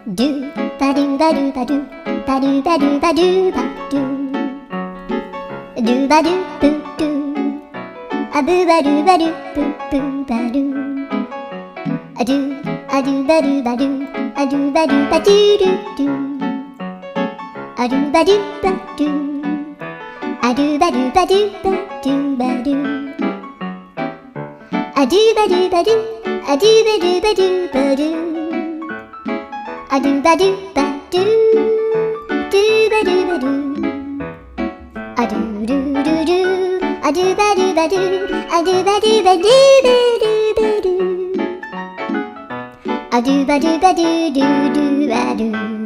Do ba do ba do ba do ba do ba do ba do ba do do ba do boo do a boo ba do ba do boo boo ba do a do a do ba do ba do a do ba do ba do do do a do ba do ba do a do ba do ba do ba do ba do a do ba do ba do a do ba do ba do ba do a do ba do ba do do ba do ba do a do do do do a do ba do ba do a do ba do ba do ba do ba do a do ba do ba do do do ba do.